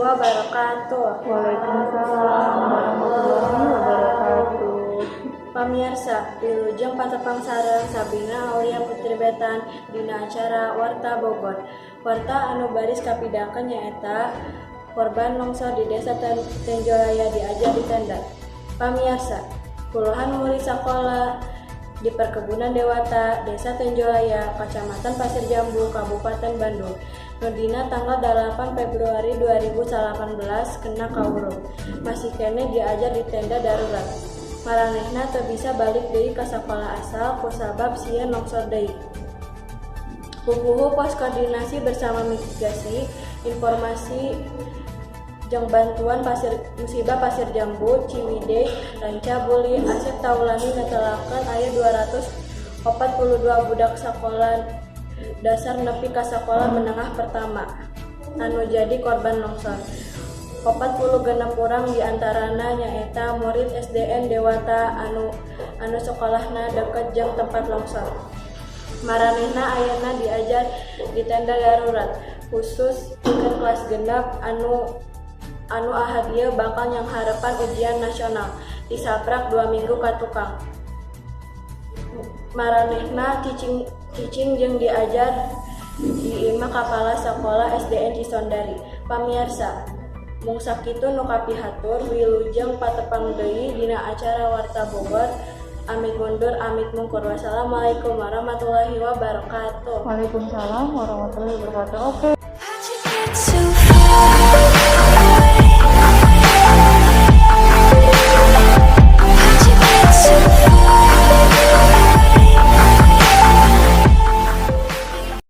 wabarakatuh. Waalaikumsalam warahmatullahi wabarakatuh. Pamiarsa, wilujeng patepang sareng Sabina Aulia Putri Betan dina acara Warta Bogor. Warta anu baris kapidangkeun nyaeta korban longsor di Desa Tenjolaya diajar di tenda. Pamiarsa, puluhan murid sekolah di Perkebunan Dewata, Desa Tenjolaya, Kecamatan Pasir Jambu, Kabupaten Bandung, nu dina tanggal 8 Februari 2018 kena kaurug. Masih keneh diajar di tenda darurat. Maranehna teu bisa balik deui ka sakola asal kusabab sieun longsor deui. Pupuhu Pos Koordinasi Bersama Mitigasi Informasi jeung Bantuan Pasir Musibah Pasir Jambu, Ciwidey, Rancabuli, Asep Taulani netelakeun aya 242 budak sakola dasar nepi ka sakola menengah pertama anu jadi korban longsor. 46 urang diantarana nyaeta murid SDN Dewata anu anu sekolahna deket jeung tempat longsor. Maranehna ayeuna diajar di tenda darurat khusus pikeun kelas 6 anu anu Ahad ieu bakal nyanghareupan ujian nasional disaprak 2 minggu ka tukang. Maranehna cicing cicing jeung diajar di imah kapala sakola SDN Cisondari. Pamiarsa, mung sakitu nu kapihatur, wilujeng patepang deui dina acara Warta Bogor. Amit mundur, amit mungkur. Wassalamualaikum warahmatullahi wabarakatuh. Waalaikumsalam warahmatullahi wabarakatuh. Oke. How'd you get so